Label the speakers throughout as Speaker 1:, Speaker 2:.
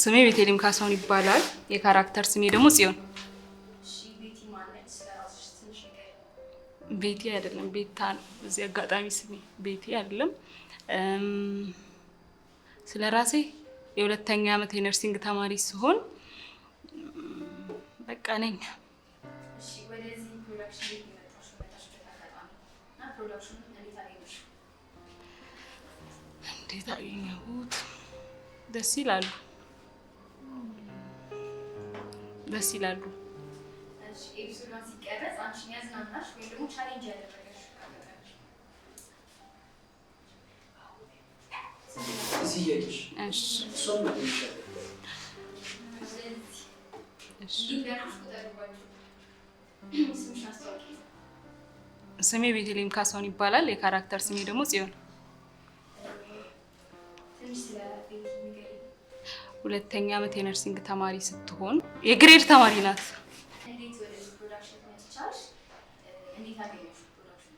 Speaker 1: ስሜ ቤተልሔም ካሳሁን ይባላል። የ character ስሜ ደግሞ ጽዮን። ቤቲ አይደለም፣ ቤታ ነው። እዚህ አጋጣሚ ስሜ ቤቲ አይደለም። ስለ ራሴ የሁለተኛ ዓመት የ nursing ተማሪ ሲሆን በቃ ነኝ።
Speaker 2: ወደዚህ production
Speaker 1: እንዴት አገኘሁት? ደስ ይላሉ፣ ደስ ይላሉ።
Speaker 2: Episode one ሲቀረጽ አንቺን ያዝናናሽ ወይም ደግሞ challenge ያደረገሽ አጋጣሚ?
Speaker 3: እዚህ እያየሽ።
Speaker 1: እሺ።
Speaker 3: እሷም ይሻላል።
Speaker 1: እሺ።
Speaker 2: እንዲህ ቢያልኩሽ ቁጠሪባቸው። ስምሽን አስተዋውቂ።
Speaker 1: ስሜ ቤተልሔም ካሳሁን ይባላል። የ character ስሜ ደግሞ ጽዮን።
Speaker 2: ትንሽ ስለ ቤቲ ንገሪኝ።
Speaker 1: ሁለተኛ ዓመት የ nursing ተማሪ ስትሆን የ grade ተማሪ ናት።
Speaker 2: እንዴት ወደዚህ production መጣሽ? እንዴት አገኘሽ production?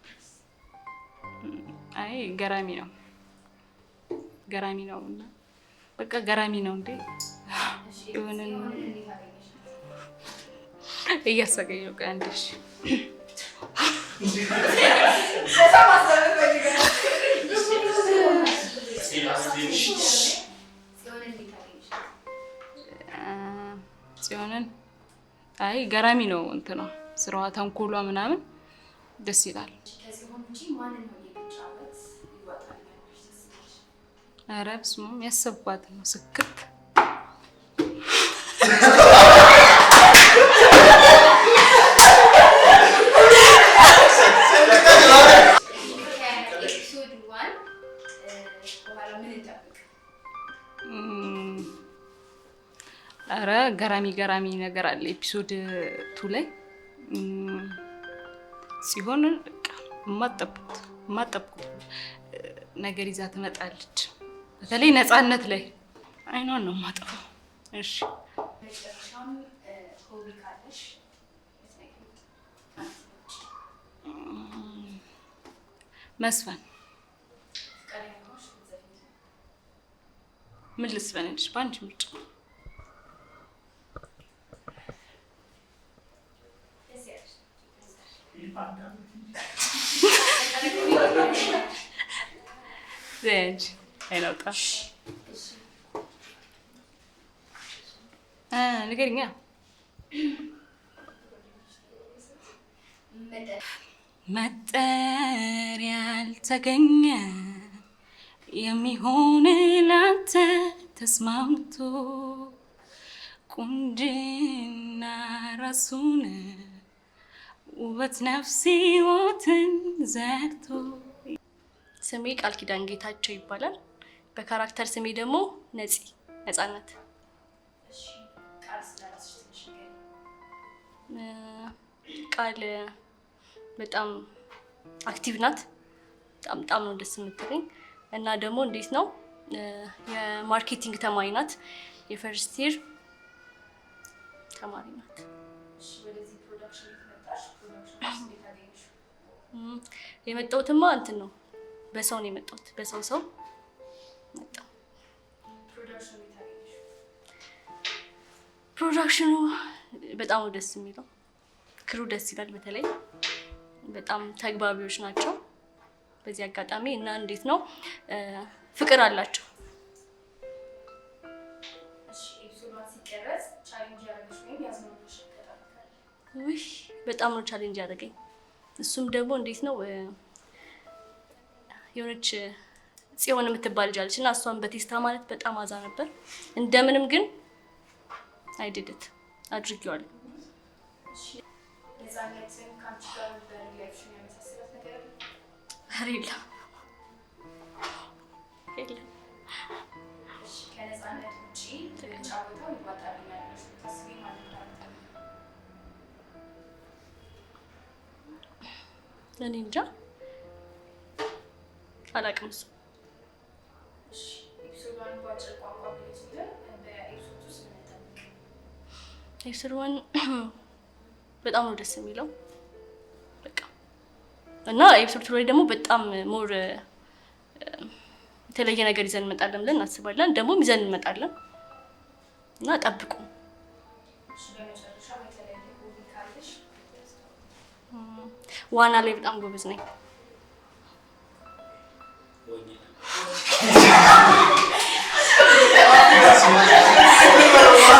Speaker 1: አይ፣ ገራሚ ነው፣ ገራሚ ነው እና በቃ ገራሚ ነው እንዴ። የሆነ
Speaker 2: ጽዮንን እንዴት አገኘሽ?
Speaker 1: እያሳቀኝ ነው። ቆይ አንዴ፣ እሺ።
Speaker 2: ጽዮንን እንዴት አገኘሽ?
Speaker 1: ጽዮንን አይ፣ ገራሚ ነው እንትኗ፣ ስራዋ፣ ተንኮሏ ምናምን ደስ ይላል።
Speaker 2: ከጽዮን ውጪ ማንን ነው የምጫወት ይዋጣል ብለሽ ታስቢያለሽ?
Speaker 1: ኧረ በስመ አብ፣ ያሰብኳት ነው ስክት።
Speaker 2: ከ episode one በኋላ ምን እንጠብቅ?
Speaker 1: ኧረ ገራሚ ገራሚ ነገር አለ episode 2 ላይ። ሲሆን በቃ የማትጠብቁት የማትጠብቁት ነገር ይዛ ትመጣለች። በተለይ ነፃነት ላይ አይኗን ነው የማጠፋው። እሺ።
Speaker 2: መጨረሻም hobby ካለሽ ብትነግሪኝ።
Speaker 1: መዝፈን።
Speaker 2: ፈቃደኛ ከሆንሽ ብትዘፍኚ።
Speaker 1: ምን ልዝፈንልሽ? በአንቺ ምርጫ።
Speaker 2: ደስ ያለሽ።
Speaker 1: ዘይ አንቺ፣ አይናውጣ ንገሪኛ። መጠሪያ ያልተገኘ የሚሆን ላንተ ተስማምቶ፣ ቁንጅና ራሱን ውበት ነፍስ ሕይወትን ዘግቶ።
Speaker 4: ስሜ ቃል ኪዳን ጌታቸው ይባላል። በ character ስሜ ደግሞ ነፂ፣ ነፃነት።
Speaker 2: እሺ፣ ቃል ስለራስሽ ትንሽ ንገሪኝ።
Speaker 4: ቃል በጣም active ናት። በጣም በጣም ነው ደስ የምትለኝ እና ደግሞ እንዴት ነው የ marketing ተማሪ ናት። የ first year ተማሪ ናት።
Speaker 2: እሺ፣ ወደዚህ production እንዴት መጣሽ? Production ውስጥ እንዴት አገኘሽው?
Speaker 4: የመጣሁትማ እንትን ነው፣ በሰው ነው የመጣሁት። በሰው ሰው መጣሁ።
Speaker 2: Production እንዴት አገኘሽው?
Speaker 4: Production ኑ በጣም ነው ደስ የሚለው። Crew ደስ ይላል። በተለይ በጣም ተግባቢዎች ናቸው። በዚህ አጋጣሚ እና እንዴት ነው ፍቅር አላቸው።
Speaker 2: እሺ፣ episode one ሲቀረጽ challenge ያደረገሽ ወይም ያዝናናሽ አጋጣሚ ካለ?
Speaker 4: ውይ፣ በጣም ነው challenge ያደረገኝ። እሱም ደግሞ እንዴት ነው የሆነች ጽዮን የምትባል ልጅ አለች እና እሷን በቴስታ ማለት በጣም አዛ ነበር። እንደምንም ግን I did it፣ አድርጌዋለሁ።
Speaker 2: እሺ፣ ነፃነትን ከአንቺ ጋር በ life ሽን ያመሳሰላት ነገር አለ?
Speaker 4: ኧረ የለም፣ የለም።
Speaker 2: እሺ፣ ከነፃነት ውጪ ብጫወተው ይዋጣልኛል ብለሽ ብታስቢ ማንን character ነው?
Speaker 4: እኔ እንጃ፣ አላውቅም እሱ።
Speaker 2: እሺ፣ episode one በአጭር ቋንቋ ግለጪልን። በ episode two ምን እንጠብቅ?
Speaker 4: Episode one በጣም ነው ደስ የሚለው በቃ እና episode 2 ላይ ደግሞ በጣም more የተለየ ነገር ይዘን እንመጣለን ብለን እናስባለን። ደግሞ ይዘን እንመጣለን። እና ጠብቁ።
Speaker 2: እሺ፣ በመጨረሻ የተለየ hobby ካለሽ?
Speaker 4: ዋና ላይ በጣም ጎበዝ ነኝ።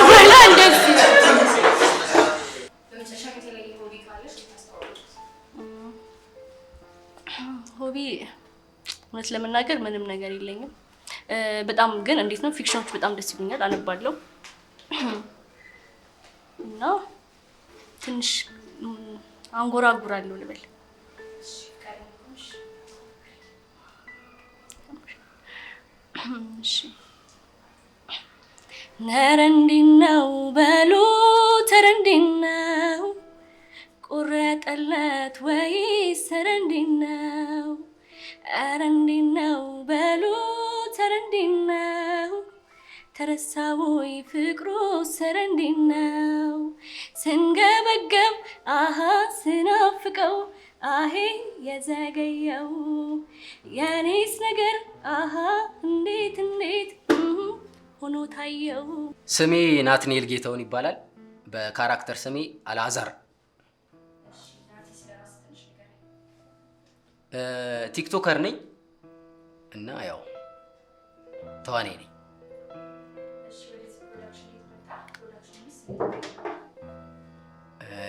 Speaker 4: ወላ እንደዚህ።
Speaker 2: በመጨረሻ የተለየ hobby ካለሽ ታስተዋውቁት።
Speaker 4: Hobby እውነት ለመናገር ምንም ነገር የለኝም። በጣም ግን እንዴት ነው fiction ኦች በጣም ደስ ይሉኛል፣ አነባለሁ እና ትንሽ አንጎራጉራለሁ ልበል።
Speaker 2: እሺ፣ ፈቃደኛ ከሆንሽ።
Speaker 4: እሺ። ኧረ እንዴት ነው በሉት፣ ኧረ እንዴት ነው ቆረጠለት ወይስ ኧረ እንዴት ነው? ኧረ እንዴት ነው በሉት፣ ኧረ እንዴት ነው ተረሳ ወይ ፍቅሩ? ኧረ እንዴት ነው ስንገበገብ አሃ ስናፍቀው አሄ የዘገየው የኔስ ነገር አሃ እንዴት እንዴት ሆኖ ታየው።
Speaker 3: ስሜ ናትኔል ጌታውን ይባላል። በ character ስሜ አልዓዛር።
Speaker 2: እሺ፣ ናቲ፣ ስለ ራስህ ትንሽ ንገረኝ።
Speaker 3: TikToker ነኝ እና ያው ተዋናይ ነኝ።
Speaker 2: እሺ፣ ወደዚህ production እንዴት መጣህ? Production ኑስ እንዴት አገኘኸው?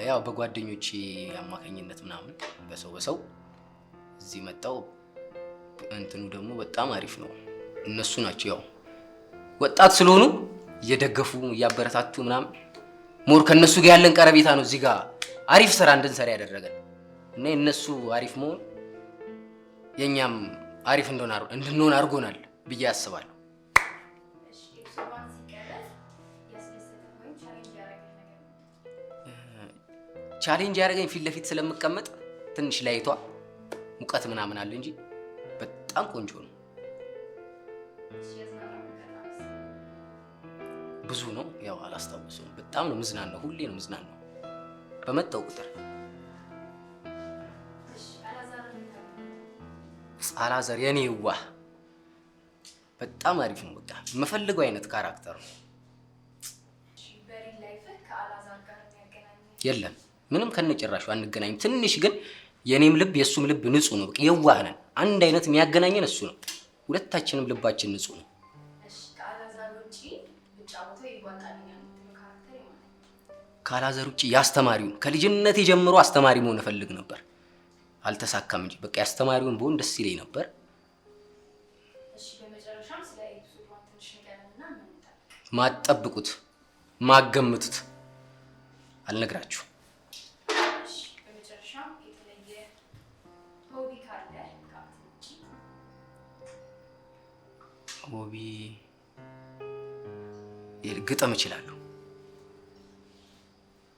Speaker 3: ያው በጓደኞቼ አማካኝነት ምናምን በሰው በሰው እዚህ መጣው። እንትኑ ደግሞ በጣም አሪፍ ነው። እነሱ ናቸው ያው ወጣት ስለሆኑ እየደገፉ እያበረታቱ ምናምን more ከነሱ ጋር ያለን ቀረቤታ ነው እዚህ ጋር አሪፍ ስራ እንድንሰራ ያደረገን እና የእነሱ አሪፍ መሆን የእኛም አሪፍ እንድንሆን አድርጎናል ብዬ አስባለሁ።
Speaker 2: እሺ፣ episode 1 ሲቀረጽ ያስደሰተህ ወይም challenge ያደረገህ ነገር ምንድን ነው?
Speaker 3: Challenge ያደረገኝ ፊት ለፊት ስለምቀመጥ ትንሽ light ኧ ሙቀት ምናምን አለ እንጂ በጣም ቆንጆ ነው።
Speaker 2: እሺ፣ ያዝናናህ አጋጣሚስ?
Speaker 3: ብዙ ነው ያው አላስታውሰውም። በጣም ነው ምዝናናው፣ ሁሌ ነው ምዝናናው በመጣው ቁጥር።
Speaker 2: እሺ፣ አላዛርን እንዴት አገኘኸው?
Speaker 3: አላዛር የኔ የዋህ በጣም አሪፍ ነው። በቃ የምፈልገው አይነት character ነው።
Speaker 2: እሺ፣ በ real life ህ ከአላዛር ጋር የሚያገናኝህ?
Speaker 3: የለም፣ ምንም ከነጭራሹ አንገናኝም። ትንሽ ግን የኔም ልብ የእሱም ልብ ንጹህ ነው። በቃ የዋህ ነን። አንድ አይነት የሚያገናኘን እሱ ነው። ሁለታችንም ልባችን ንጹህ ነው።
Speaker 2: እሺ፣ ከአላዛር ውጪ ብጫወተው ይዋጣልኛል የምትለው character የማን ነው?
Speaker 3: ከአላዛር ውጭ የአስተማሪውን። ከልጅነቴ ጀምሮ አስተማሪ መሆን እፈልግ ነበር። አልተሳካም እንጂ በቃ የአስተማሪውን ብሆን ደስ ይለኝ ነበር።
Speaker 2: እሺ፣ በመጨረሻም ስለ episode 1 ትንሽ ንገረንና ምን እንጠብቅ?
Speaker 3: ማትጠብቁት ማትገምቱት አልነግራችሁ።
Speaker 2: እሺ፣ በመጨረሻም የተለየ hobby ካለ ከ acting ውጪ?
Speaker 3: Hobby ግጥም እችላለሁ።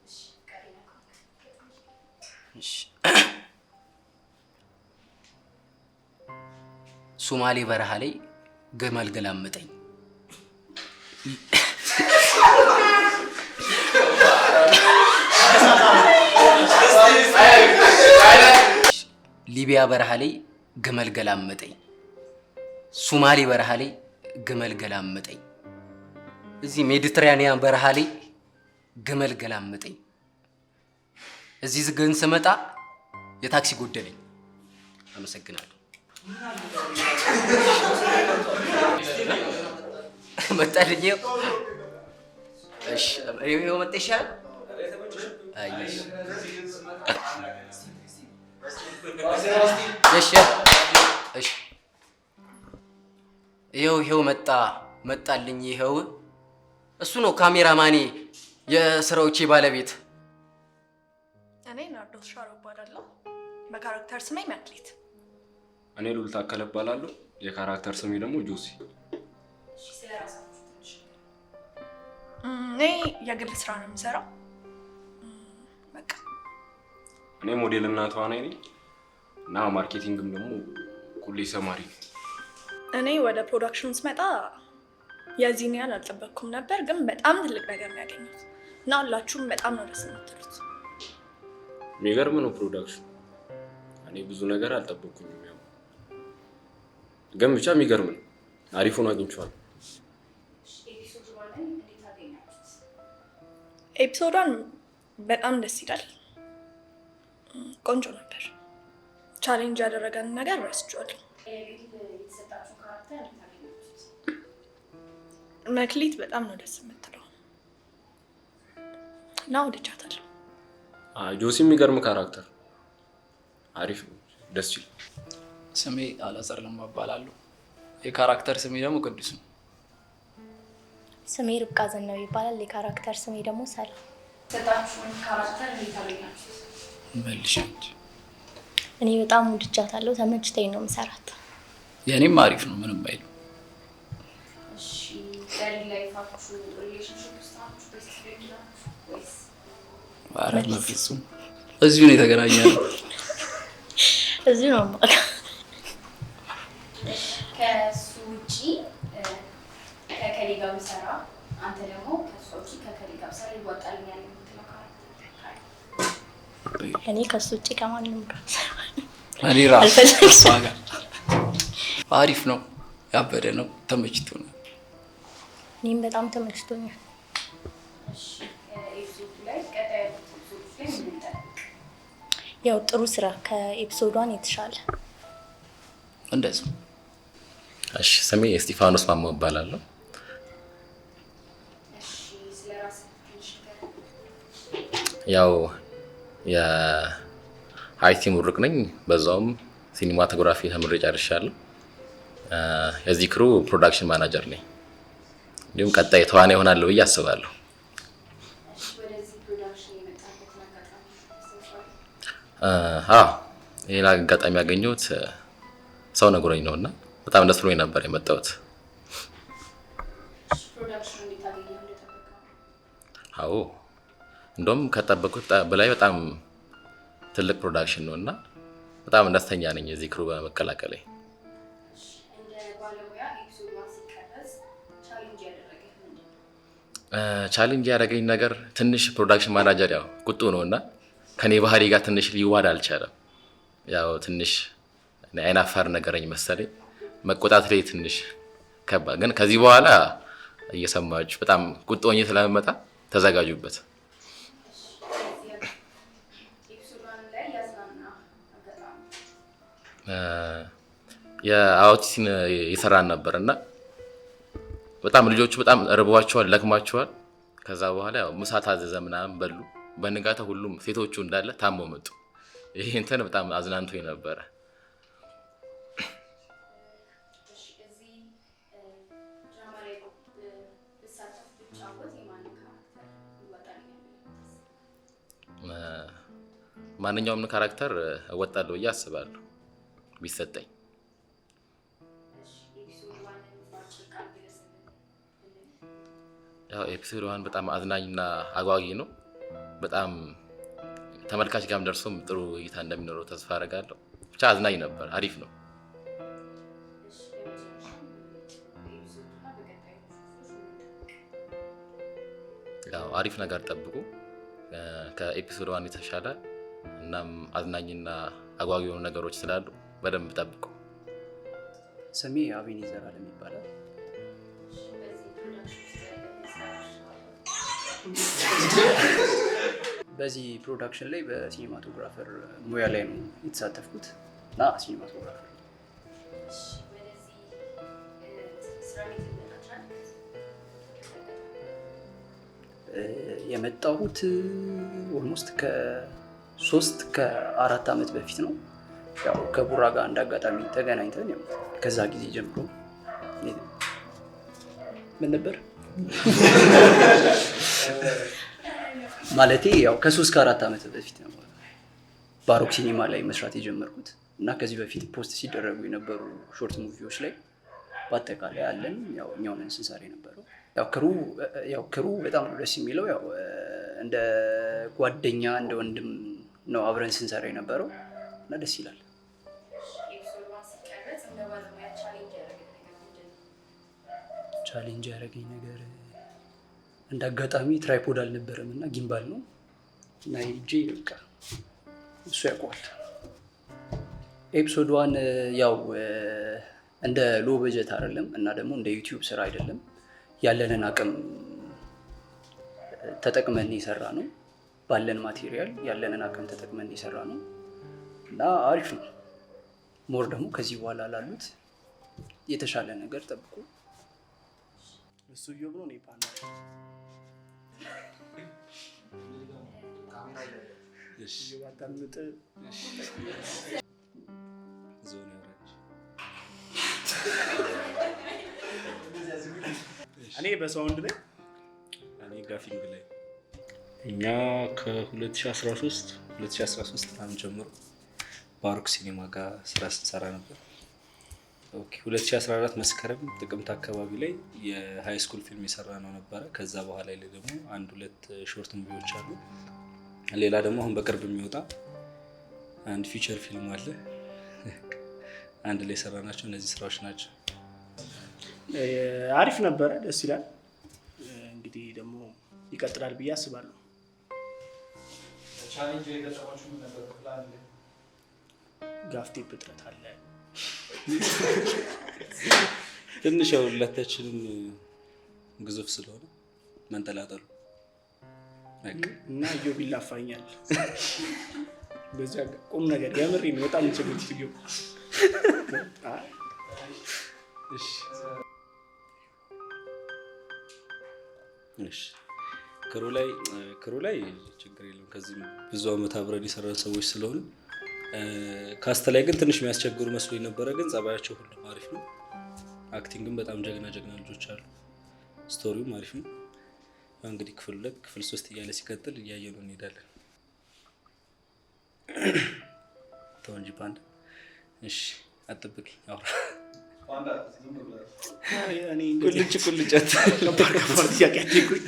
Speaker 2: እሺ፣ ፈቃደኛ ከሆንክ ግጥም።
Speaker 3: እሺ። ሶማሌ በረሃ ላይ ግመል ገላመጠኝ። ሊቢያ በረሃ ላይ ግመል ገላመጠኝ። ሶማሌ በረሃ ላይ ግመል ገላመጠኝ። እዚህ ሜዲትራኒያን በረሃ ላይ ግመል ገላመጠኝ። እዚህ ግን ስመጣ የታክሲ ጎደለኝ። አመሰግናለሁ። መጣልኝ። ይኸው። እሺ፣ ይኸው መጣ ይሻላል። አይ፣ እሺ። እሺ፣ እሺ። ይኸው ይኸው መጣ መጣልኝ። ይኸው እሱ ነው ካሜራማኔ፣ የስራዎቼ ባለቤት።
Speaker 5: እኔ ናርዶስ ሻሮ እባላለሁ። በ character ስሜ መክሊት።
Speaker 6: እኔ ሉል ታከለ እባላለሁ። የ character ስሜ ደግሞ ጆሲ።
Speaker 2: እሺ፣ ስለ ራሳችሁ ትንሽ ንገረን።
Speaker 5: እኔ የግል ስራ ነው የምሰራው። በቃ።
Speaker 6: እኔ ሞዴል እና ተዋናይ ነኝ እና marketing ም ደግሞ ኮሌጅ ተማሪ ነኝ።
Speaker 5: እኔ ወደ production ስመጣ የዚህን ያህል አልጠበቅኩም ነበር፣ ግን በጣም ትልቅ ነገር ነው ያገኘሁት እና ሁላችሁም በጣም ነው ደስ የምትሉት።
Speaker 6: የሚገርም ነው production። እኔ ብዙ ነገር አልጠበቅኩኝም። ያው ግን ብቻ የሚገርም ነው። አሪፍ ሆኖ አግኝቼዋለሁ።
Speaker 2: እሺ፣ episode 1 ን እንዴት አገኛችሁት?
Speaker 5: Episode one በጣም ደስ ይላል። ቆንጆ ነበር። Challenge ያደረገን ነገር ረስቼዋለሁ።
Speaker 2: የግል የተሰጣችሁ character እንዴት አገኛችሁት?
Speaker 5: መክሊት በጣም ነው ደስ የምትለው እና ወድጃታለሁ።
Speaker 6: ጆሲ የሚገርም character፣ አሪፍ ነው፣ ደስ ይላል።
Speaker 7: ስሜ አላዛር ለማ እባላለሁ። የ character ስሜ ደግሞ ቅዱስ ነው።
Speaker 8: ስሜ ርብቃ ዘነበ ይባላል። የ character ስሜ ደግሞ ሰላም።
Speaker 2: የተሰጣችሁን character እንዴት አገኛችሁት?
Speaker 7: መልሽ እንጂ።
Speaker 8: እኔ በጣም ወድጃታለሁ። ተመችቶኝ ነው የምሰራት።
Speaker 7: የእኔም አሪፍ ነው፣ ምንም አይልም።
Speaker 2: እሺ፣ በ real life ኣችሁ relationship ውስጥ ናችሁ? Best friend ናችሁ ወይስ?
Speaker 7: ኧረ በፍጹም፣ እዚሁ ነው የተገናኘነው።
Speaker 8: እዚሁ ነው የማውቀው።
Speaker 2: ከእሱ ውጪ ከከሌ ጋር ብሰራ፣ አንተ ደግሞ ከእሷ ውጪ ከከሌ ጋር ብሰራ ይዋጣልኛል የምትለው character ካለ?
Speaker 8: እኔ ከሱ ውጭ ከማንም ጋር
Speaker 7: እኔ ራሱ
Speaker 8: አልፈልግም።
Speaker 7: እሷ ጋር አሪፍ ነው፣ ያበደ ነው፣ ተመችቶ ነው።
Speaker 8: እኔም በጣም ተመችቶኛል።
Speaker 2: እሺ፣ episode ኡ ላይ ቀጣይ ያሉት episode ኦች ላይ ምን እንጠብቅ?
Speaker 8: ያው ጥሩ ስራ ከ episode one የተሻለ።
Speaker 7: እንደዚሁ።
Speaker 9: እሺ፣ ስሜ እስጢፋኖስ ማሞ እባላለሁ።
Speaker 2: እሺ፣ ስለ ራስህ ትንሽ ንገረን።
Speaker 9: ያው የ IT ምሩቅ ነኝ። በዛውም cinematography ተምሬ ጨርሻለሁ። የዚህ crew production manager ነኝ። እንዲሁም ቀጣይ ተዋናይ እሆናለሁ ብዬ አስባለሁ።
Speaker 2: እሺ፣ ወደዚህ production የመጣበትን አጋጣሚ ታስታውሳለህ?
Speaker 9: አዎ፣ ሌላ አጋጣሚ ያገኘሁት ሰው ነግሮኝ ነው እና በጣም ደስ ብሎኝ ነበር የመጣሁት።
Speaker 2: እሺ፣ production ኑ እንዴት አገኘኸው? እንደጠበቅከው?
Speaker 9: አዎ፣ እንደውም ከጠበቁት በላይ በጣም ትልቅ production ነው እና በጣም ደስተኛ ነኝ የዚህ crew በመቀላቀሌ።
Speaker 2: እሺ፣ እንደ ባለሙያ episode one ሲቀረጽ challenge ያደረገህ ምንድን ነው?
Speaker 9: Challenge ያደረገኝ ነገር ትንሽ production manager ያው ቁጡ ነው እና ከኔ ባህሪ ጋር ትንሽ ሊዋሃድ አልቻለም። ያው ትንሽ እኔ አይናፋር ነገረኝ መሰለኝ፣ መቆጣት ላይ ትንሽ ከባድ፣ ግን ከዚህ በኋላ እየሰማችሁ በጣም ቁጡ ሆኜ ስለምመጣ ተዘጋጁበት።
Speaker 2: እሺ፣ ከዚህ episode one ላይ ያዝናና አጋጣሚ?
Speaker 9: የአውቲስን የሰራን ነበር እና በጣም ልጆቹ በጣም ርቧቸዋል፣ ለክማቸዋል። ከዛ በኋላ ያው ምሳ ታዘዘ ምናምን በሉ። በንጋታው ሁሉም ሴቶቹ እንዳለ ታሞ መጡ። ይሄ እንትን በጣም አዝናንቶኝ ነበረ።
Speaker 2: እሺ፣ እዚህ ድራማ ላይ ብሳተፍ፣ ብጫወት የማንን character ይዋጣልኛል ብለህ የምታስበው?
Speaker 9: ማንኛውም character እወጣለሁ ብዬ አስባለሁ ቢሰጠኝ።
Speaker 2: እሺ፣ episode one ን በአጭር ቃል ግለጽልን ብንልህ?
Speaker 9: ያው episode one በጣም አዝናኝና አጓጊ ነው። በጣም ተመልካች ጋርም ደርሶም ጥሩ እይታ እንደሚኖረው ተስፋ አደርጋለሁ። ብቻ አዝናኝ ነበር፣ አሪፍ ነው።
Speaker 2: እሺ፣ በመጨረሻም በ episode እና በቀጣዮቹ ክፍሎች ምን እንጠብቅ?
Speaker 9: ያው አሪፍ ነገር ጠብቁ። ከ episode one የተሻለ እናም አዝናኝና አጓጊ የሆኑ ነገሮች ስላሉ በደንብ ጠብቁ።
Speaker 10: ስሜ አቤኔዘር አለም ይባላል።
Speaker 2: እሺ፣ በዚህ production ውስጥ ያለህ ስራ
Speaker 10: በዚህ production ላይ በ cinematographer ሙያ ላይ ነው የተሳተፍኩት እና cinematographer ነኝ።
Speaker 2: እሺ፣ ወደዚህ ስራ እንዴት ልትመጣ ቻልክ?
Speaker 10: የመጣሁት almost ከ3 ከ4 ዓመት በፊት ነው። ያው ከቡራ ጋር እንደ አጋጣሚ ተገናኝተን ያው ከዛ ጊዜ ጀምሮ ምን ነበር ማለቴ ያው ከ3 ከ4 ዓመት በፊት ነው ባሮክ ሲኒማ ላይ መስራት የጀመርኩት እና ከዚህ በፊት post ሲደረጉ የነበሩ short movie ዎች ላይ በአጠቃላይ አለን፣ ያው እኛው ነን ስንሰራ የነበረው። ያው crew በጣም ነው ደስ የሚለው። ያው እንደ ጓደኛ እንደ ወንድም ነው አብረን ስንሰራ የነበረው እና ደስ ይላል።
Speaker 2: Episode one ሲቀረጽ እንደ ባለሙያ challenge ያደረገህ ነገር ምንድን ነው?
Speaker 10: Challenge ያደረገኝ ነገር እንደ አጋጣሚ tripod አልነበረም እና gimbal ነው እና ሄጄ በቃ እሱ ያውቀዋል። Episode one ያው እንደ low budget አይደለም እና ደግሞ እንደ YouTube ስራ አይደለም። ያለንን አቅም ተጠቅመን የሰራነው። ባለን material ያለንን አቅም ተጠቅመን የሰራነው እና አሪፍ ነው። More ደግሞ ከዚህ በኋላ ላሉት የተሻለ ነገር ጠብቁ።
Speaker 11: እሱ እዮብ ነው፣ እኔ ፓንዳ። እዮብ አዳምጥ።
Speaker 12: ዞን ያወራች።
Speaker 11: እኔ በ sound ላይ።
Speaker 12: እኔ gaffing ላይ። እኛ ከ2013 2013 ምናምን ጀምሮ ባሮክ ሲኒማ ጋር ስራ ስንሰራ ነበር። Okay፣ 2014 መስከረም ጥቅምት አካባቢ ላይ የ high school ፊልም የሰራነው ነበረ። ከዛ በኋላ ላይ ደግሞ አንድ ሁለት short movie ዎች አሉ። ሌላ ደግሞ አሁን በቅርብ የሚወጣ አንድ feature ፊልም አለ። አንድ ላይ የሰራናቸው እነዚህ ስራዎች ናቸው።
Speaker 11: አሪፍ ነበረ፣ ደስ ይላል። እንግዲህ ደግሞ ይቀጥላል ብዬ አስባለሁ።
Speaker 13: Challenge የገጠማችሁ ምን ነበር? ክፍል አንድ ላይ
Speaker 11: Gaff tape እጥረት አለ።
Speaker 12: ትንሽ ያው ሁለታችንም ግዙፍ ስለሆነ መንጠላጠሉ በቃ።
Speaker 11: እና እዮብ ይላፋኛል። በዚያ ቁም ነገር የምሬን ነው፣ በጣም ችግር እዮብ።
Speaker 12: እሺ፣ crew ላይ ችግር የለም። ከዚህም ብዙ አመት አብረን የሰራን ሰዎች ስለሆኑ፣ cast ላይ ግን ትንሽ የሚያስቸግሩ መስሎኝ ነበረ፣ ግን ጸባያቸው ሁሉም አሪፍ ነው። Acting ም በጣም ጀግና ጀግና ልጆች አሉ። Story ውም አሪፍ ነው። ያው እንግዲህ ክፍል ሁለት፣ ክፍል ሶስት እያለ ሲቀጥል እያየነው እንሄዳለን። ተው እንጂ ፓንዳ። እሺ አትጠብቅኝ፣ አውራ። ቁልጭ ቁልጭ።
Speaker 11: ከባድ ከባድ ጥያቄ አትጠይቁኝ።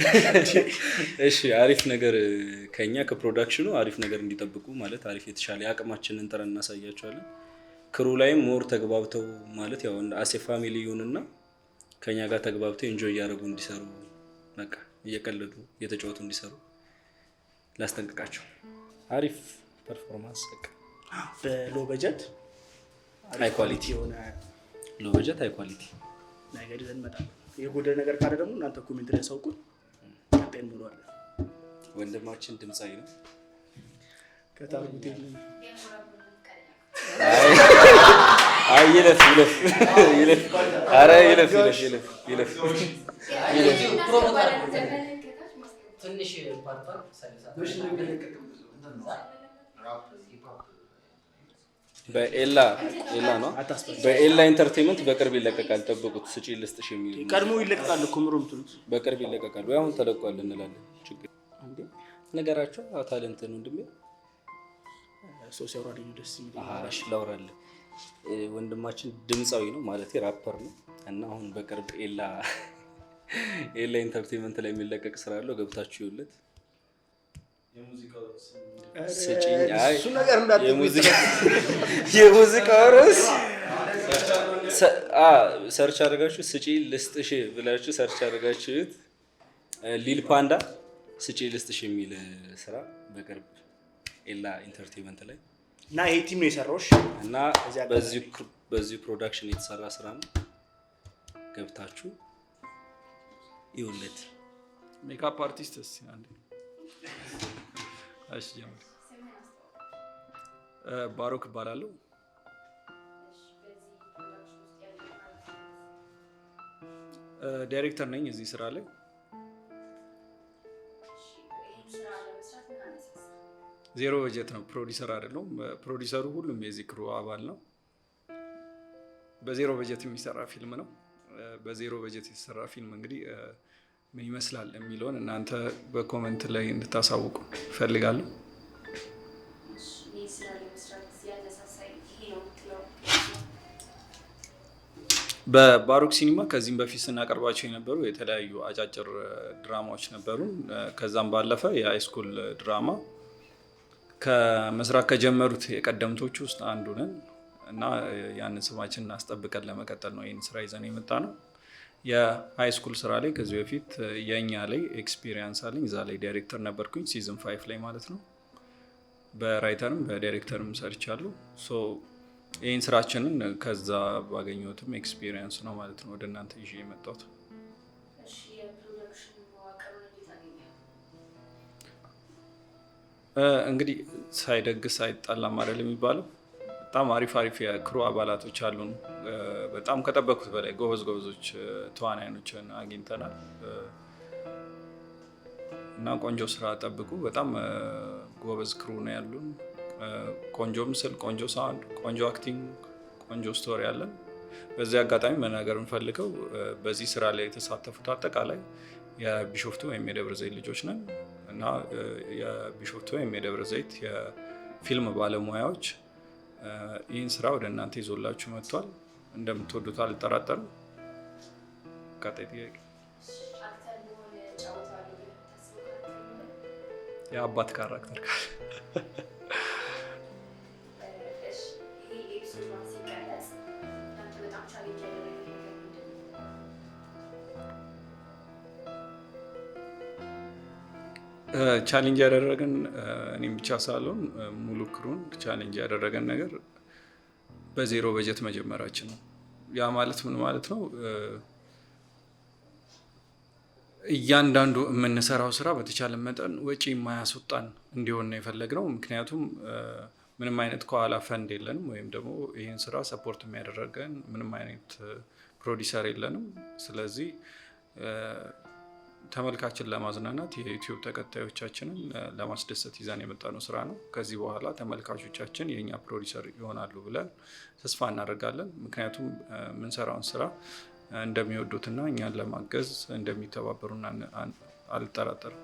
Speaker 12: እሺ፣ አሪፍ ነገር ከኛ ከ production ኑ አሪፍ ነገር እንዲጠብቁ፣ ማለት አሪፍ የተሻለ የአቅማችንን ጥረን እናሳያቸዋለን። Crew ላይም more ተግባብተው፣ ማለት ያው as a family ይሁንና ከኛ ጋር ተግባብተው enjoy እያደረጉ እንዲሰሩ፣ በቃ እየቀለዱ እየተጫወቱ እንዲሰሩ ላስጠንቅቃቸው። አሪፍ performance በቃ።
Speaker 11: በ low budget
Speaker 12: High quality።
Speaker 11: የሆነ
Speaker 12: Low budget high quality
Speaker 11: ነገር ይዘን እንመጣለን። የጎደለ ነገር ካለ ደግሞ እናንተ comment ላይ አሳውቁን። ቀጣይ እንሞላዋለን።
Speaker 12: ወንድማችን ድምፃዊ ነው።
Speaker 11: ከታርጉት የለም።
Speaker 12: አይ ይለፍ ይለፍ ይለፍ፣ ኧረ ይለፍ ይለፍ ይለፍ ይለፍ ይለፍ።
Speaker 3: ትንሽ part ቷን ሰልሳት።
Speaker 12: በኤላ ኤላ ነው፣ በኤላ Entertainment በቅርብ ይለቀቃል። ጠብቁት። ስጪ ልስጥሽ የሚል
Speaker 11: ቀድሞ ይለቀቃል እኮ ምሮ የምትሉት።
Speaker 12: በቅርብ ይለቀቃል ወይ አሁን ተለቋል እንላለን። ችግር ነገራቸው talent ነው ወንድሜ።
Speaker 11: ሰው ሲያወራልኝ ነው ደስ የሚለኝ።
Speaker 12: እሺ ላውራልህ። ወንድማችን ድምፃዊ ነው፣ ማለት ራፐር ነው እና አሁን በቅርብ ኤላ Entertainment ላይ የሚለቀቅ ስራ አለው። ገብታችሁ ይውለት። ስጪኝ አይ
Speaker 11: እሱ ነገር እንዳትል።
Speaker 12: የሙዚቃው ርዕስ search አድርጋችሁ ስጪ ልስጥሽ ብላችሁ search አድርጋችሁት ሊል ፓንዳ ስጪ ልስጥሽ የሚል ስራ በቅርብ ኤላ Entertainment ላይ
Speaker 11: እና ይሄ team ነው የሰራው። እሺ።
Speaker 12: እና በዚሁ production የተሰራ ስራ ነው። ገብታችሁ ይውለት።
Speaker 13: Makeup artist እስኪ አንዴ። እሺ ጀምር። ባሮክ እባላለሁ። ዳይሬክተር ነኝ እዚህ ስራ ላይ። Zero budget ነው። ፕሮዲሰር አይደለሁም። ፕሮዲሰሩ ሁሉም የዚህ crew አባል ነው። በ zero budget የሚሰራ ፊልም ነው። በ zero budget የተሰራ ፊልም እንግዲህ ምን ይመስላል የሚለውን እናንተ በ comment ላይ እንድታሳውቁ እፈልጋለሁ።
Speaker 2: ይህ ስራ ለመስራት ያነሳሳኝ ይሄ ነው የምትለው?
Speaker 13: በባሮክ ሲኒማ ከዚህም በፊት ስናቀርባቸው የነበሩ የተለያዩ አጫጭር ድራማዎች ነበሩ። ከዛም ባለፈ የ high school ድራማ ከመስራት ከጀመሩት የቀደምቶች ውስጥ አንዱ ነን እና ያንን ስማችንን አስጠብቀን ለመቀጠል ነው ይህን ስራ ይዘን የመጣነው። የ high school ስራ ላይ ከዚህ በፊት የእኛ ላይ experience አለኝ። እዛ ላይ ዳይሬክተር ነበርኩኝ፣ season 5 ላይ ማለት ነው። በ writer ም በዳይሬክተርም ሰርቻለሁ። So ይህን ስራችንን ከዛ ባገኘሁትም experience ነው ማለት ነው ወደ እናንተ ይዤ የመጣሁት።
Speaker 2: እሺ፣ የ production መዋቅሩን እንዴት አገኘኸው?
Speaker 13: እንግዲህ ሳይደግስ አይጣላም አይደል የሚባለው። በጣም አሪፍ አሪፍ የ crew አባላቶች አሉን። በጣም ከጠበኩት በላይ ጎበዝ ጎበዞች ተዋናዮችን አግኝተናል እና ቆንጆ ስራ ጠብቁ። በጣም ጎበዝ crew ነው ያሉን። ቆንጆ ምስል፣ ቆንጆ sound፣ ቆንጆ acting፣ ቆንጆ story አለን። በዚህ አጋጣሚ መናገር የምፈልገው በዚህ ስራ ላይ የተሳተፉት አጠቃላይ የቢሾፍቱ ወይም የደብረ ዘይት ልጆች ነን እና የቢሾፍቱ ወይም የደብረ ዘይት የፊልም ባለሙያዎች ይህን ስራ ወደ እናንተ ይዞላችሁ መጥቷል። እንደምትወዱት አልጠራጠርም። ቀጣይ ጥያቄ።
Speaker 2: Actor ብሆን እጫወተዋለሁ ብለህ የምታስበው character ይኖራል?
Speaker 13: የአባት character ካለ።
Speaker 2: እሺ፣ ይሄ episode 1 ሲቀረጽ ለአንተ በጣም challenge ያደረገህ ነገር ምንድን ነው?
Speaker 13: Challenge ያደረገን እኔም ብቻ ሳልሆን ሙሉ crew ን challenge ያደረገን ነገር በዜሮ በጀት መጀመራችን ነው። ያ ማለት ምን ማለት ነው? እያንዳንዱ የምንሰራው ስራ በተቻለ መጠን ወጪ የማያስወጣን እንዲሆን ነው የፈለግነው። ምክንያቱም ምንም አይነት ከኋላ ፈንድ የለንም፣ ወይም ደግሞ ይህን ስራ support የሚያደርገን ምንም አይነት ፕሮዲሰር የለንም። ስለዚህ ተመልካችን ለማዝናናት፣ የዩቲዩብ ተከታዮቻችንን ለማስደሰት ይዘን የመጣነው ስራ ነው። ከዚህ በኋላ ተመልካቾቻችን የእኛ ፕሮዲሰር ይሆናሉ ብለን ተስፋ እናደርጋለን። ምክንያቱም የምንሰራውን ስራ እንደሚወዱትና እኛን ለማገዝ እንደሚተባበሩን አልጠራጠርም።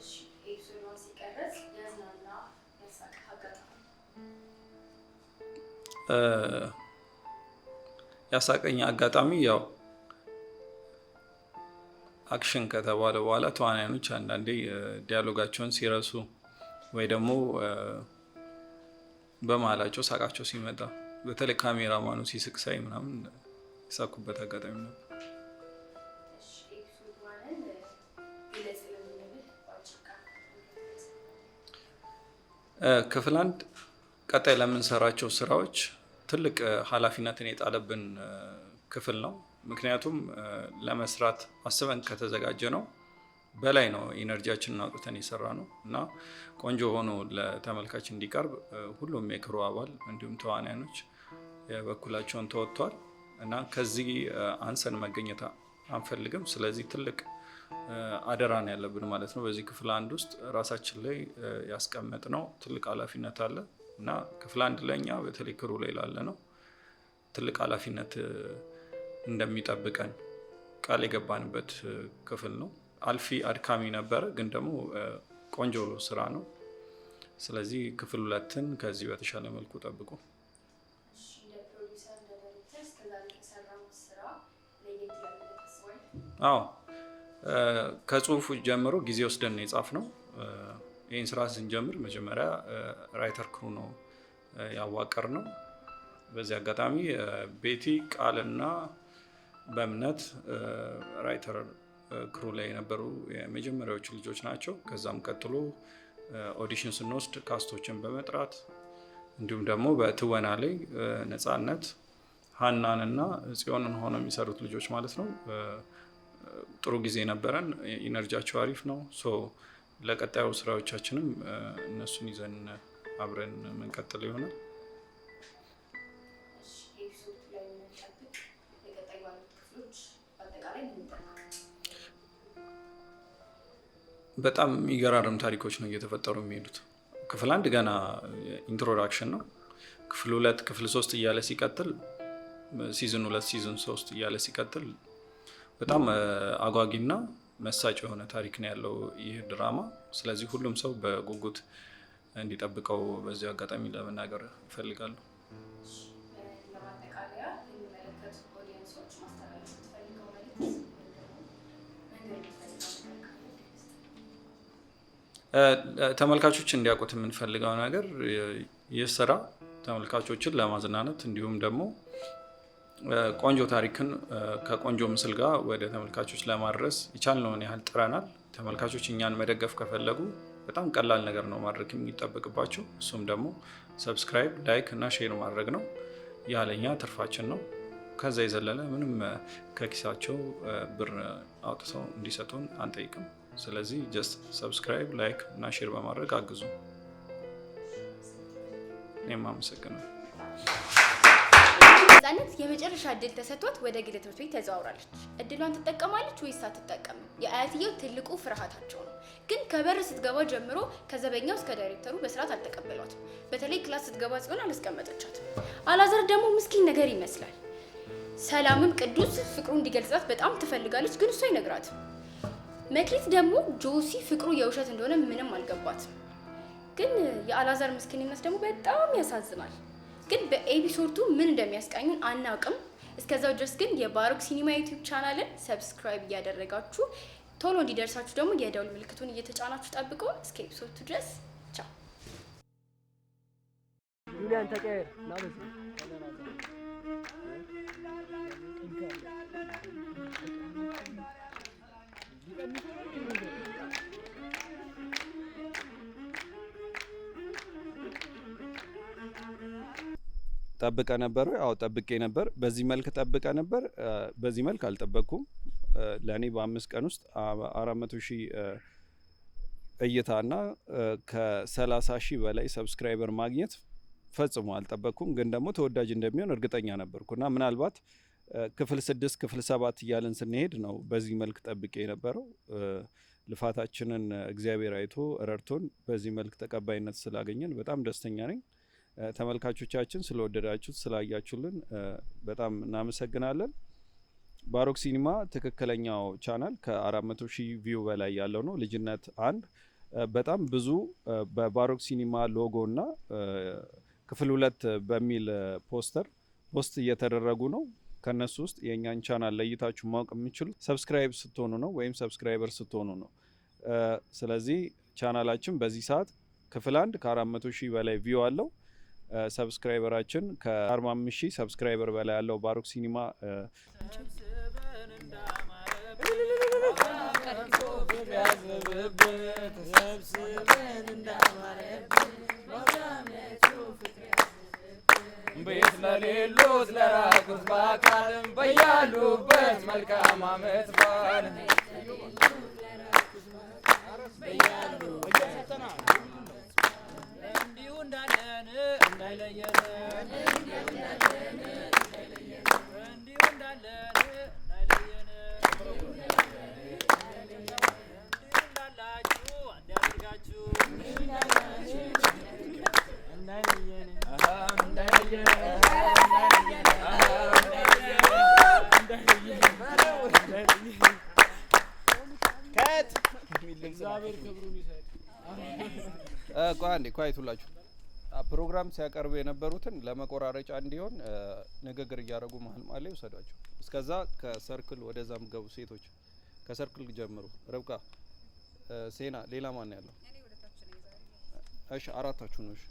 Speaker 2: እሺ፣ episode 1 ሲቀረጽ ያዝናና ያሳቅህ አጋጣሚ?
Speaker 13: ያሳቀኝ አጋጣሚ ያው action ከተባለ በኋላ ተዋናዮች አንዳንዴ dialogue ኣቸውን ሲረሱ ወይ ደግሞ በመሀላቸው ሳቃቸው ሲመጣ፣ በተለይ ካሜራማኑ ሲስቅ ሳይ ምናምን የሳኩበት አጋጣሚ ነበር።
Speaker 2: እሺ፣ episode 1ን ግለጽልን ብንልህ በአጭር ቃል?
Speaker 13: ክፍል 1 ቀጣይ ለምንሰራቸው ስራዎች ትልቅ ኃላፊነትን የጣለብን ክፍል ነው። ምክንያቱም ለመስራት አስበን ከተዘጋጀነው በላይ ነው energy ያችንን አውጥተን የሰራነው እና ቆንጆ ሆኖ ለተመልካች እንዲቀርብ ሁሉም የ crew አባል እንዲሁም ተዋናዮች የበኩላቸውን ተወጥቷል እና ከዚህ አንሰን መገኘት አንፈልግም። ስለዚህ ትልቅ አደራ ነው ያለብን ማለት ነው። በዚህ ክፍል 1 ውስጥ ራሳችን ላይ ያስቀመጥነው ትልቅ ኃላፊነት አለ እና ክፍል 1 ለኛ በተለይ crew ላይ ላለ ነው ትልቅ ኃላፊነት እንደሚጠብቀን ቃል የገባንበት ክፍል ነው። አልፊ አድካሚ ነበረ፣ ግን ደግሞ ቆንጆ ስራ ነው። ስለዚህ ክፍል 2ን ከዚህ በተሻለ መልኩ ጠብቁ።
Speaker 2: እሺ፣ እንደ ፕሮዲውሰር፣ እንደ ዳይሬክተር እስከዛሬ ከሰራው ስራ ለየት ይላል ብለህ ታስባለህ?
Speaker 13: አዎ፣ ከጽሁፉ ጀምሮ ጊዜ ወስደን ነው የጻፍነው። ይህን ስራ ስንጀምር መጀመሪያ writer crew ነው ያዋቀርነው። በዚህ አጋጣሚ ቤቲ፣ ቃልና በእምነት writer crew ላይ የነበሩ የመጀመሪያዎቹ ልጆች ናቸው። ከዛም ቀጥሎ audition ስንወስድ cast ኦችን በመጥራት እንዲሁም ደግሞ በትወና ላይ ነፃነት፣ ሀናን እና ጽዮንን ሆነው የሚሰሩት ልጆች ማለት ነው። ጥሩ ጊዜ ነበረን። Energy ያቸው አሪፍ ነው። So ለቀጣዩ ስራዎቻችንም እነሱን ይዘን አብረን የምንቀጥል ይሆናል።
Speaker 2: እሺ፣ episode 2 ላይ ምን እንጠብቅ? ለቀጣይ ባሉት ክፍሎች በአጠቃላይ ምን እንጠብቅ?
Speaker 13: በጣም የሚገራርም ታሪኮች ነው እየተፈጠሩ የሚሄዱት። ክፍል 1 ገና introduction ነው። ክፍል 2፣ ክፍል 3 እያለ ሲቀጥል፣ season 2፣ season 3 እያለ ሲቀጥል በጣም አጓጊና መሳጭ የሆነ ታሪክ ነው ያለው ይህ ድራማ። ስለዚህ ሁሉም ሰው በጉጉት እንዲጠብቀው በዚህ አጋጣሚ ለመናገር እፈልጋለሁ።
Speaker 2: እሺ፣ ለማጠቃለያ የሚመለከቱ audience ኦች ማስተላለፍ የምትፈልገው መልዕክት ወይም ደግሞ መንገር የምትፈልገው ነገር ካለ እድል ልስጥህ።
Speaker 13: ተመልካቾች እንዲያውቁት የምንፈልገው ነገር ይህ ስራ ተመልካቾችን ለማዝናናት እንዲሁም ደግሞ ቆንጆ ታሪክን ከቆንጆ ምስል ጋር ወደ ተመልካቾች ለማድረስ የቻልነውን ያህል ጥረናል። ተመልካቾች እኛን መደገፍ ከፈለጉ በጣም ቀላል ነገር ነው ማድረግ የሚጠበቅባቸው። እሱም ደግሞ subscribe፣ like እና share ማድረግ ነው። ያ ለኛ ትርፋችን ነው። ከዛ የዘለለ ምንም ከኪሳቸው ብር አውጥተው እንዲሰጡን አንጠይቅም። ስለዚህ just subscribe፣ like እና share በማድረግ አግዙ። እኔም አመሰግናለሁ።
Speaker 2: ነጻነት የመጨረሻ እድል ተሰጥቷት ወደ ግል ትምህርት ቤት ተዘዋውራለች። እድሏን ትጠቀማለች ወይስ አትጠቀምም? የአያትየው ትልቁ ፍርሃታቸው ነው። ግን ከበር ስትገባ ጀምሮ ከዘበኛው እስከ ዳይሬክተሩ በስርዓት አልተቀበሏትም። በተለይ class ስትገባ ጽዮን አላስቀመጠቻትም። አላዛር ደግሞ ምስኪን ነገር ይመስላል። ሰላምም ቅዱስ ፍቅሩ እንዲገልጻት በጣም ትፈልጋለች፣ ግን እሱ አይነግራትም። መክሊት ደግሞ ጆሲ ፍቅሩ የውሸት እንደሆነ ምንም አልገባትም። ግን የአላዛር ምስኪንነት ደግሞ በጣም ያሳዝናል። ግን በ episode 2 ምን እንደሚያስቃኙን አናውቅም። እስከዛው ድረስ ግን የባሮክ ሲኒማ YouTube channel ን subscribe እያደረጋችሁ፣ ቶሎ እንዲደርሳችሁ ደግሞ የደውል ምልክቱን እየተጫናችሁ ጠብቁ። እስከ episode 2 ድረስ ቻው።
Speaker 14: ጁሊያን ተቀየር ና በዚህ።
Speaker 13: ጠብቀ ነበር ወይ? አዎ፣ ጠብቄ ነበር። በዚህ መልክ ጠብቀ ነበር። በዚህ መልክ አልጠበቅኩም። ለእኔ በ5 ቀን ውስጥ 400,000 እይታና ከ30,000 በላይ subscriber ማግኘት ፈጽሞ አልጠበቅኩም። ግን ደግሞ ተወዳጅ እንደሚሆን እርግጠኛ ነበርኩ እና ምናልባት ክፍል 6፣ ክፍል 7 እያልን ስንሄድ ነው በዚህ መልክ ጠብቄ የነበረው። ልፋታችንን እግዚአብሔር አይቶ ረድቶን በዚህ መልክ ተቀባይነት ስላገኘን በጣም ደስተኛ ነኝ። ተመልካቾቻችን ስለወደዳችሁት፣ ስላያችሁልን በጣም እናመሰግናለን። ባሮክ ሲኒማ ትክክለኛው ቻናል ከ400,000 view በላይ ያለው ነው። ልጅነት 1 በጣም ብዙ በባሮክ ሲኒማ ሎጎ እና ክፍል 2 በሚል poster post እየተደረጉ ነው። ከነሱ ውስጥ የእኛን ቻናል ለይታችሁ ማወቅ የምትችሉት subscribe ስትሆኑ ነው ወይም subscriber ስትሆኑ ነው። ስለዚህ ቻናላችን በዚህ ሰዓት ክፍል 1 ከ400,000 በላይ view አለው። Subscriber ኣችን ከ45,000 subscriber በላይ ያለው ባሮክ ሲኒማ።
Speaker 15: ቤት ለሌሉት፣ ለራቁት በአካልም በያሉበት መልካም አመት በዓል። እንዲሁ እንዳለን እንዳይለየን፣ እንዲሁ እንዳለን እንዳይለየን፣ እንዲሁ እንዳላችሁ አንድ ያድርጋችሁ፣ እንዳይለየን፣ እንዳይለየን፣ እንዳይለየን።
Speaker 13: Cut። ቆይ አንዴ፣ quiet ሁላችሁ። ፕሮግራም ሲያቀርቡ የነበሩትን ለመቆራረጫ እንዲሆን ንግግር እያደረጉ መሀል መሀል ላይ ውሰዷቸው። እስከዛ ከ circle ወደዛ ምገቡ ሴቶች ከ circle ጀምሩ። ርብቃ፣ ሴና፣ ሌላ ማን ያለው? እሺ፣ አራታችሁ ነው። እሺ።